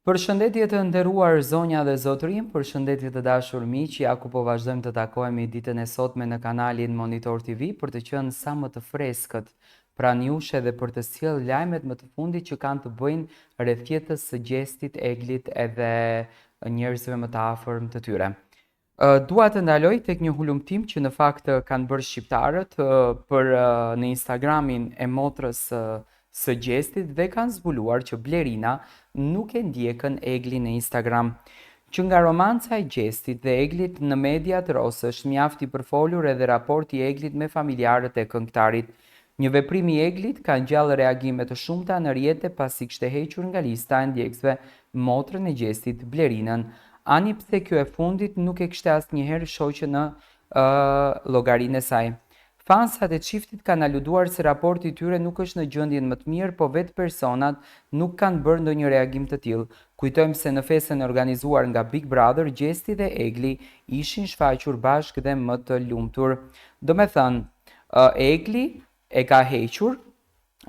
Përshëndetje të nderuar zonja dhe zotërinj, përshëndetje të dashur miq, ja ku po vazhdojmë të takohemi ditën e sotme në kanalin Monitor TV për të qenë sa më të freskët pranë jush edhe për të sjellë lajmet më të fundit që kanë të bëjnë rreth jetës së Gjestit, Eglit edhe njerëzve më të afërm të tyre. Dua të ndaloj tek një hulumtim që në fakt kanë bërë shqiptarët për në Instagramin e motrës së Gjestit dhe kanë zbuluar që Blerina nuk e ndjekën Eglin në Instagram. Që nga romanca e Gjestit dhe Eglit në mediat rosë është mjaft i përfolur edhe raporti i Eglit me familjarët e këngëtarit. Një veprim i Eglit ka ngjallë reagime të shumta në rrjete pasi kishte hequr nga lista e ndjekësve motrën e Gjestit, Blerinën, ani pse kjo e fundit nuk e kishte asnjëherë shoqe në llogarinë e saj. Fansat e çiftit kanë aluduar se raporti i tyre nuk është në gjendjen më të mirë, po vetë personat nuk kanë bërë ndonjë reagim të tillë. Kujtojmë se në festën e organizuar nga Big Brother, Gjesti dhe Egli ishin shfaqur bashkë dhe më të lumtur. Domethënë, Egli e ka hequr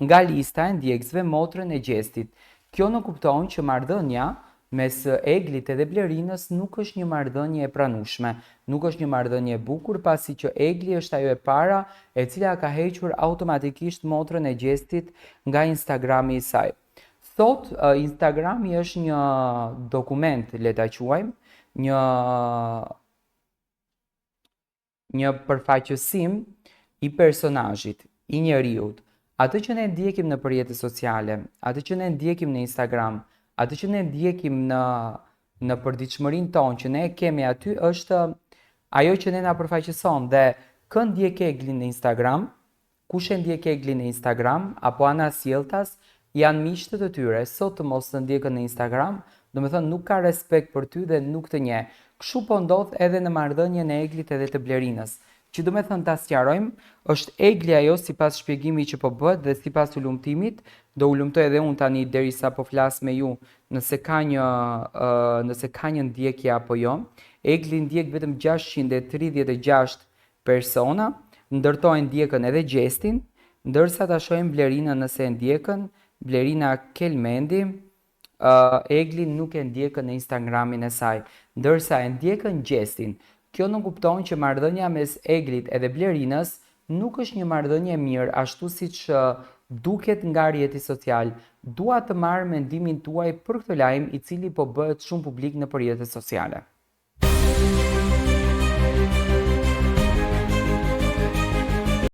nga lista e ndjekësve motrën e Gjestit. Kjo nënkupton që marrëdhënia mes Eglit edhe Blerinës nuk është një marrëdhënie e pranueshme, nuk është një marrëdhënie e bukur pasi që Egli është ajo e para e cila ka hequr automatikisht motrën e Gjestit nga Instagrami i saj. Sot Instagrami është një dokument, le ta quajmë, një një përfaqësim i personazhit, i njeriut. Atë që ne ndjekim nëpër rrjete sociale, atë që ne ndjekim në Instagram, atë që ne ndjekim në në përditshmërinë tonë që ne kemi aty është ajo që ne na përfaqëson dhe kë ndjek Egli në Instagram, Kush e ndjek Eglin në Instagram apo anasjelltas janë miqtë të tyre, sot të mos të ndjekën në Instagram, domethënë nuk ka respekt për ty dhe nuk të njeh. Kështu po ndodh edhe në marrëdhënien e Eglit edhe të Blerinës. Që domethënë ta sqarojmë, është Egli ajo sipas shpjegimit që po bëhet dhe sipas hulumtimit, do hulumtoj edhe unë tani derisa po flas me ju nëse ka një nëse ka një ndjekje apo jo. Egli ndjek vetëm 636 persona, ndër to e ndjekën edhe Gjestin, ndërsa ta shohim Blerinën nëse e ndjekën, Blerina Kelmendi, Egli nuk e ndjekën në Instagramin e saj, ndërsa e ndjekën Gjestin. Kjo nënkupton që marrëdhënia mes Eglit edhe Blerinës nuk është një marrëdhënie e mirë ashtu siç duket nga rrjeti social. Dua të marr mendimin tuaj për këtë lajm i cili po bëhet shumë publik nëpër rrjetet sociale.